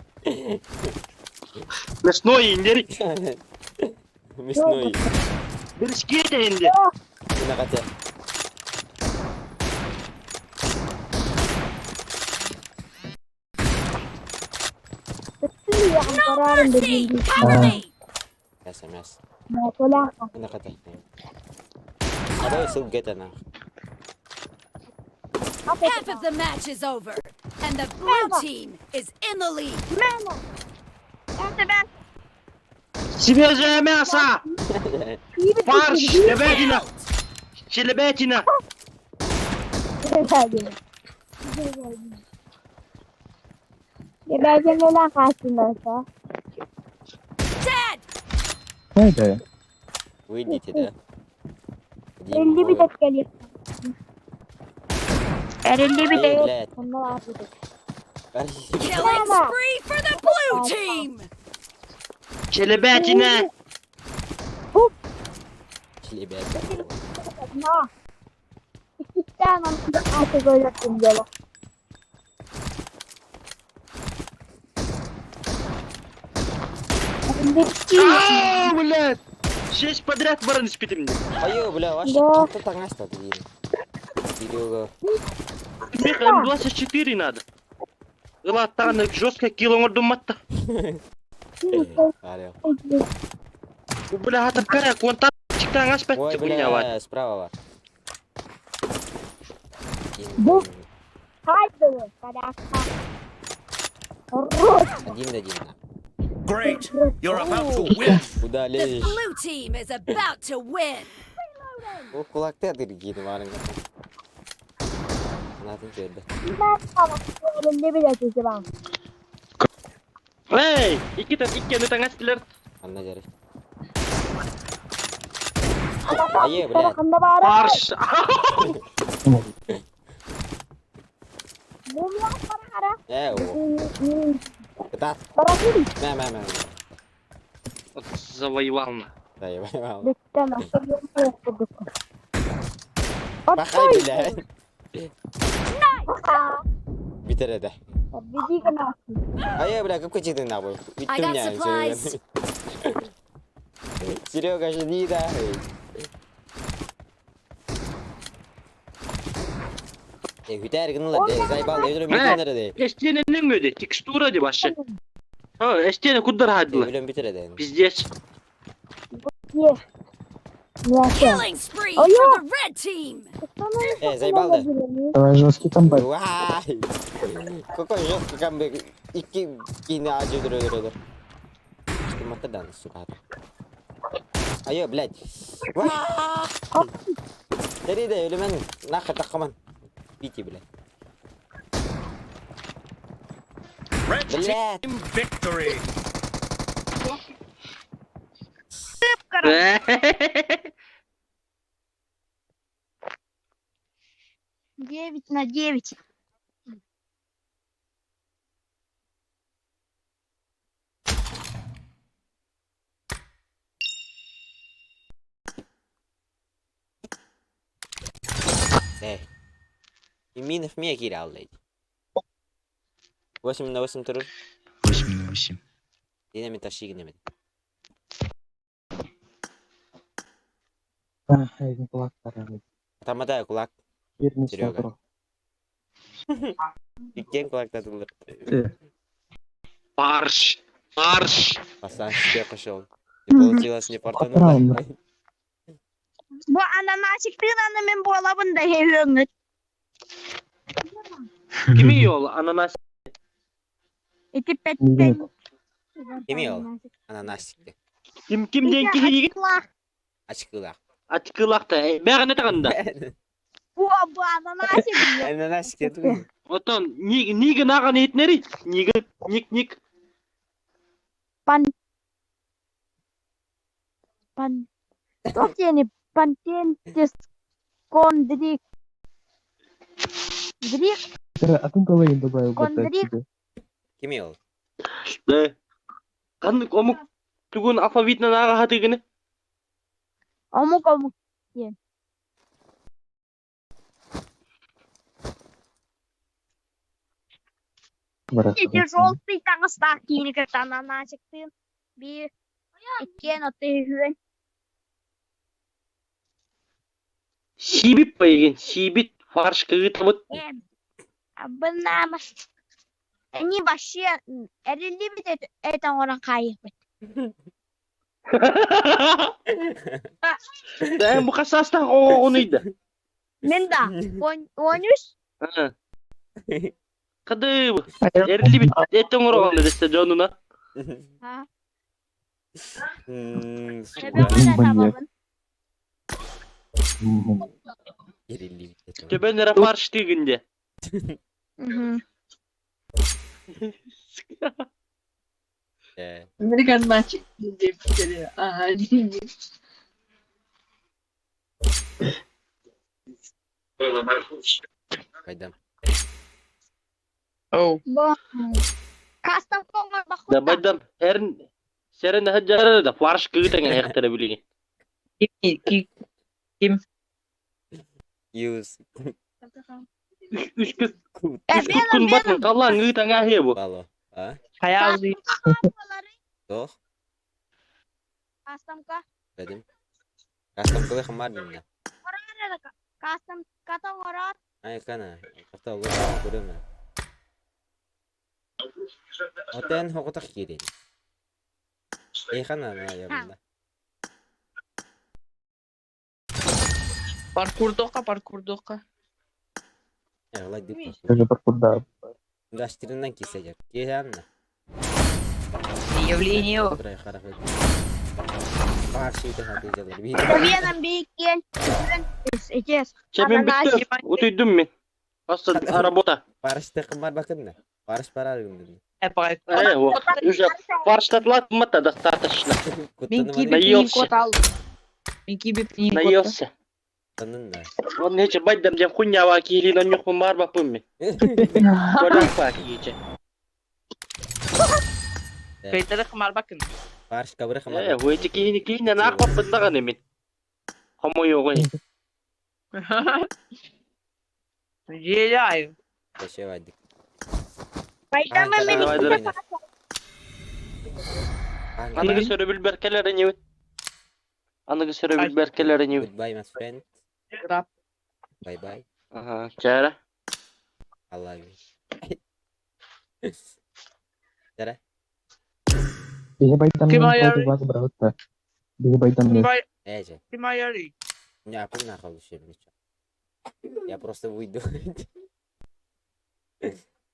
Мясной индери. Мясной. Берешкете инде. На коте. No mercy! Cover me! Мясо, мясо. На коте. А давай ссылку это на. Half of the match is over, and the blue team is in the lead. Свежее мясо! Фарш, говядина, челебятина. Dead! Nerede? Выйдите, да? Elli bir dakika geliyor. Elli bir Эй, dakika. блядь. Killing spree for the blue team! Челебятина. Ребята. Artık öyle diyorlar. А, блядь. Шесть подряд баран спитим. Аю, бля, вообще, Да. как-то так нас тут видно. Серега. Мех М24 надо. Ылаттан жестко килоңор думатта. Орел. Бля, хатып кара, конта чиктан аспет Ой, хуйня var. бля, справа. Бу. Haydi Один на один. Great. You're about to win. Куда The лезешь? blue team is about to win. О, кулакты адыргин варың. Анатын көрді. Elli bir dakika ben. Эй, икки тат икки аны таңастылар. Анна жарай. Ае, бля. Tarafında bağırır. Фарш. Mumya para Э, о. Кытат. Para Мә, мә, мә. мә. Вот завоевал на. Да, я понимал. Bitti Бахай, бля. Битер это. Ае, бля, как читын нахуй. I got supplies. Серега, жди, да. Э, хүтәр гынлар, э, заебал, өлөм бүтүнөр де. Эстененин өйдө текстура деп ашы. А, эстене куддар хадылар. Өлөм бүтөр де. Пиздец. Killing spree Oh, for yeah. the red team. Э, заебал да. Давай жесткий камбэк. Вай! Какой жесткий камбэк. Икки кийин ажы өдүр өдүр өдүр. Матадан, сука. Айы, блядь. Тэриде өлүмэн, нахер таххаман. Пити, блядь. Red Блядь. team victory. 9 на 9. Эй. Иминов мне кирял, блядь. 8 на 8 турur. 8 на 8. Динамит ашигнемет. Тамада кулак. Серега. Иккен кулактатылыр. Фарш! Фарш! Пасан себе пошел. Не получилось, не портануло. Бу ананасиктыын аны мин буолабын да өҥҥүт. Кими ол? Ананас. Ити пэттэн. Кими ол? Ананасик. Ким ким диэн киһи диигин? Ачкылах. Ачкылахта. Бэҕэнэ таҕында. Бу бу ананасик. Ананасик дедим. Оттон ниги нааҕан иһитинэри? Ниги ник ник. Пан пан Туох диэни пантентис кондрик дрик кондрик Кими ол? Да. Ханнык омук тугун алфавитынан ааҕа хатыгыны? омук омук диэн. Ити желтый таҥастаах киини кытта ананасиктыын биир иккиэн отто үһүөн Сиибит байыгын, сиибит фарш кыытабыт. Эм, абынаама Они вообще эриллибит это оҥорон хаайыахпыт. Да, бу хасаастаах оҕоҕунуйда. Мин да 13 Кадыбы. Эриллибит эт оҥороҕун десте дьонуна. Ha. Сука. Эбэҕэ да табабын. Эриллибит. Төбөн эрэ фарш тыгын де. Мгм. Американ мальчик диэн Ага, Пойдем. Оу. Кастом коңор Да бахута. байдам эрин серен хаджара да фарш кыытаҥа эхтере билигин. Ким? Юз. Үс күт Э, үс күт батын қаллаң ыытаҥа хе бу. Бало. А? Хайаалыы. Тох. Кастомка. Дедим. Кастом кылы хымар димна. Кастом ката оҥорор. Ай кана. Ката олор көрөмө. Отен хоготах кирин. Эй хана на ябында. Паркурдока, паркурдока. Э, олай дип. Даштырынан кисежек. Кесәнне. Явление. Турай харах. Фарш ите хаты жалар. Веном бейкен. Итес. Чемин битти. Утуйдум мен. Баста работа. Фарш тыкым бар бакын да. Фарш бар аргын. Э, о. Уже фарш татлат мата достаточно. Мин кибип Наелся. кот алдым. Мин кибип кот. Наелся. Танын да. Он нече байдам дем хуйня киилин он юхмун бар бапым мен. Көрдөн па кииче. Бейтері қымар бакын. Фарш кабыры Э, хымар. өйте киини киинен ак баппын даган эмен. Хомойогой. Желаю. Кеше вайдык. Байдама мен Давай, давай. Аныгы сөрө билбер келер небит. Аныгы сөрө билбер келер небит. Goodbye my friend. Рап. Bye bye. Ага, чара. I love you. Дара. Ким ayarı? Эже. Ким ayarı? Не, а нахуй вообще ничего. Я просто выйду.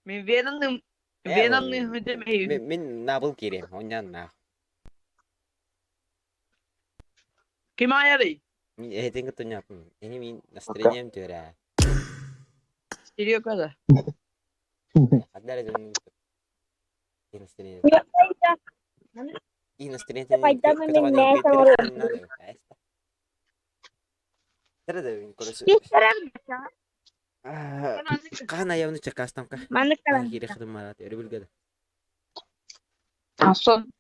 Мен Венамның Э, Венамның хүндемей. Мен набыл керем, оннан нах. Ким айарый? Мин эһэтин кытта оонньооппун. Эһи мин настроением түөрэ. Серега да. Ханна эрэ дьонун киһи настроение. Киһи настроениетин Пайдам көтөҕөн мен Хаһан айабын Черкастамка? Маннык Хаһан киирэ хытыммараат өрөбүлгэ да. Асын.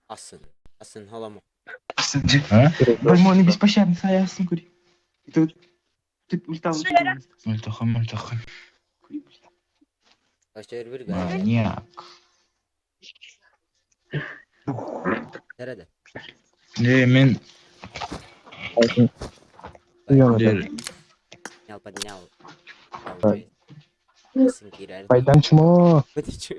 Асын. Асын холомо. А? Бальмон беспощадный, саясын кури. Тут тут ультал. Мөлтөхөн, мөлтөхөн. Өссө өрөбүлгэ. Маньяк. Nerede? Не, мен... Йоната. Поднял, поднял. Пайдан чмо. Ты чё?